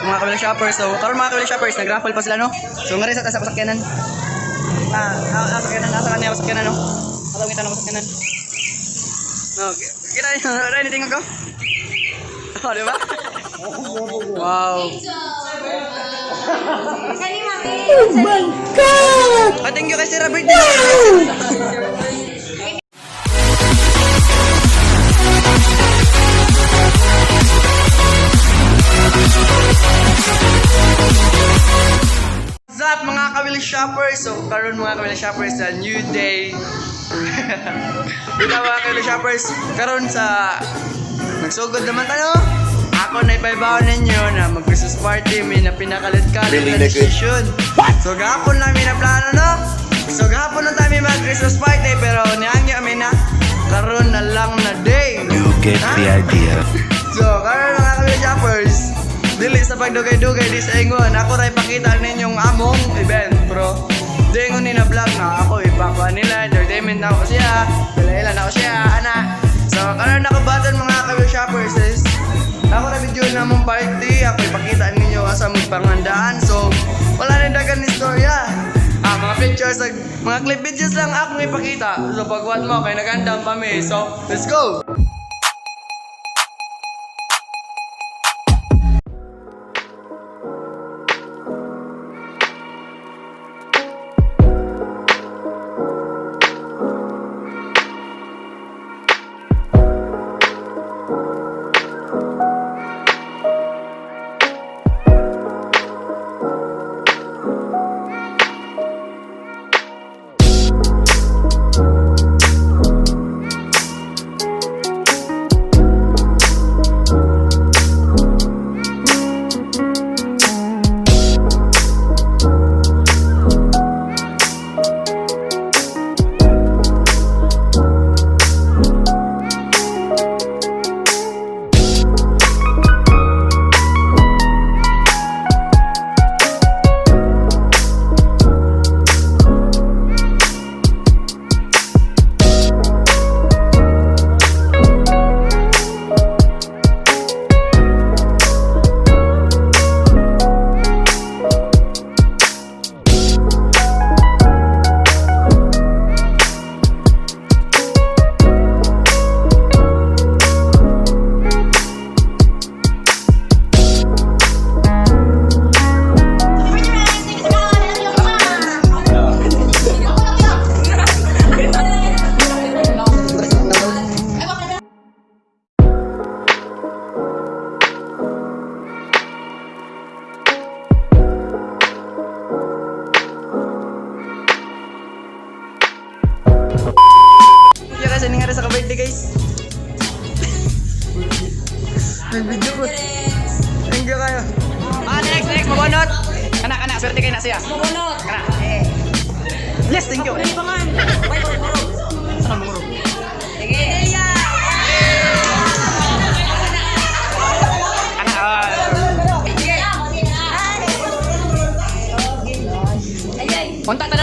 Mga kawili shoppers. So karon, mga kawili shoppers, nag-raffle pa sila, no. So ngari sa ta sa sakyanan. Sakyanan, asa kanya sakyanan, no. Ato ngita na sakyanan. No, kita niyo, anything ako? Oh, di ba? Wow. Oh my God! Ah, thank you kay Sir Robert. What's up, mga kawili shoppers? So karon, mga kawili shoppers, sa new day. Ito, mga kawili shoppers, karon sa nagsugod naman tayo. Ako na ipahibaw ninyo na mag-Christmas party may na pinakalit-kalit Really, na nigga? decision. So gahapon namin na plano, no? So gahapon na tayo mag-Christmas party pero niangya kami na karon na lang na day. You get the idea. So, karon, mga kawili shoppers, dili sa pagdugay-dugay di sa ingon, ako ray pakita ninyong among event, bro. Di ingon ni na vlog na ako ipakuha nila, entertainment na ako siya, ila na ako siya, ana. So, karon ako button, mga kawili shoppers, is ako na video na among party, ako ipakita ninyo asa mong panghandaan. So, wala na dagan istorya. Ah, mga pictures, mga clip videos lang akong ipakita. So, pagwat mo, kay nagandam pa mi. So, let's go! Thank you guys, nga sa ka-birthday, guys. Nag-video ko. Thank you kayo. Ah, next, next, mabunot. Anak, anak, swerte kayo na siya. Mabunot. Kana. Yes, thank you. Saan ang mangurog? Sige. Anak, ah. Sige. Unta ta.